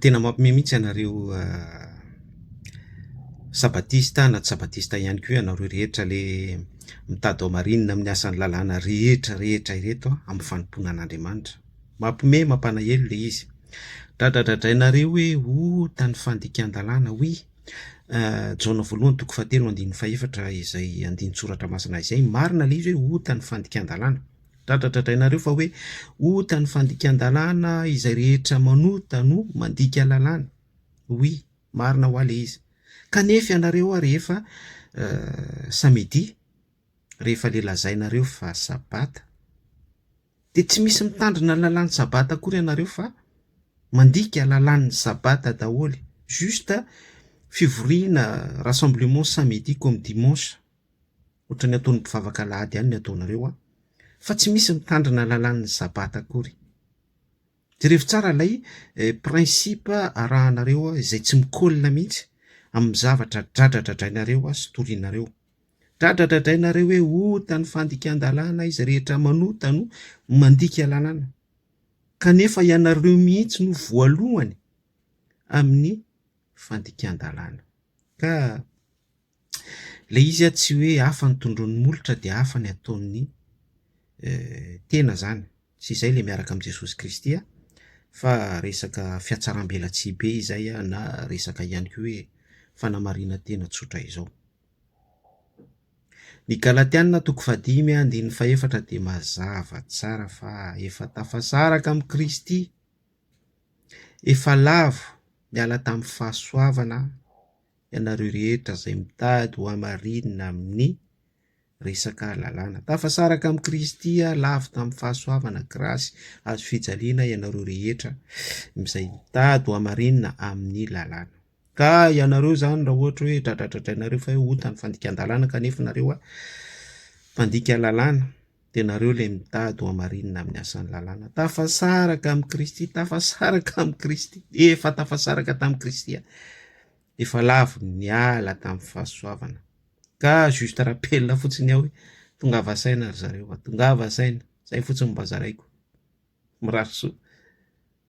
Tena mampime mihitsy ianareo sabatista na tsy sabatista ihany koa ianareo rehetra le mitady hamarinina amin'ny asan'ny lalàna rehetra rehetra ireto amin'ny fanompoana an'Andriamanitra. Mampime, mampanahelo le izy. Dradradradrainareo hoe ota ny fandikan-dalàna, oui. Jaona voalohany toko fahatelo andininy fahefatra izay andinin-tsoratra masina izay, marina le izy hoe ota ny fandikan-dalàna. Dradradradrainareo fa hoe ota ny fandikan-dalàna, izay rehetra manota no mandika lalàna. Oui, marina hoa le izy. Kanefa ianareo hoa rehefa samedi, rehefa le lazainareo fa sabata, de tsy misy mitandrina ny lalàn'ny sabata akory ianareo fa mandika lalàn'ny sabata daholo. Juste fivoriana, rassemblement samedi comme dimanche. Ohatran'ny ataon'ny mpivavaka alahady ihany ny ataonareo an! Fa tsy misy mitandrina lalàn'ny sabata akory. Jerevo tsara ilay principe arahanareo izay tsy mi-colle mihitsy amin'ny zavatra dradradradrainareo sy torianareo. Dradradradrainareo hoe ota ny fandikan-dalàna, izay rehetra manota no mandika lalàna. Kanefa ianareo mihitsy no voalohany amin'ny fandikan-dalàna. Ka Ilay izy a tsy hoe hafa ny tondroin'ny molotra dia hafa ny ataon'ny tena zany, tsy izay ilay miaraka amin'i Jesosy Kristy a, fa resaka fihatsaram-belatsihy be izay a, na resaka ihany koa hoe fanamarinan-tena tsotra izao. Ny Galatiana toko fahadimy andininy fahefatra dia mazava tsara fa efa tafasaraka amin'i Kristy, efa lavo niala tamin'ny fahasoavana ianareo rehetra izay mitady ho hamarinina amin'ny resaka lalàna. Tafasaraka amin'i Kristy lavo tamin'ny fahasoavana, grâce, hazo fijaliana ianareo rehetra izay mitady ho hamarinina amin'ny lalàna. Ka ianareo izany raha ohatra hoe dradradradrainareo fa hoe ota ny fandikan-dalàna kanefa nareo mpandika lalàna dia nareo ilay mitady ho hamarinina amin'ny asan'ny lalàna. Tafasaraka amin'i Kristy, tafasaraka amin'i Kristy, efa tafasaraka tamin'i Kristy. Efa lavo niala tamin'ny fahasoavana. Ka juste rappel fotsiny aho hoe tongava saina ry zareo a, tongava saina, zay fotsiny mba zaraiko. Mirary soa.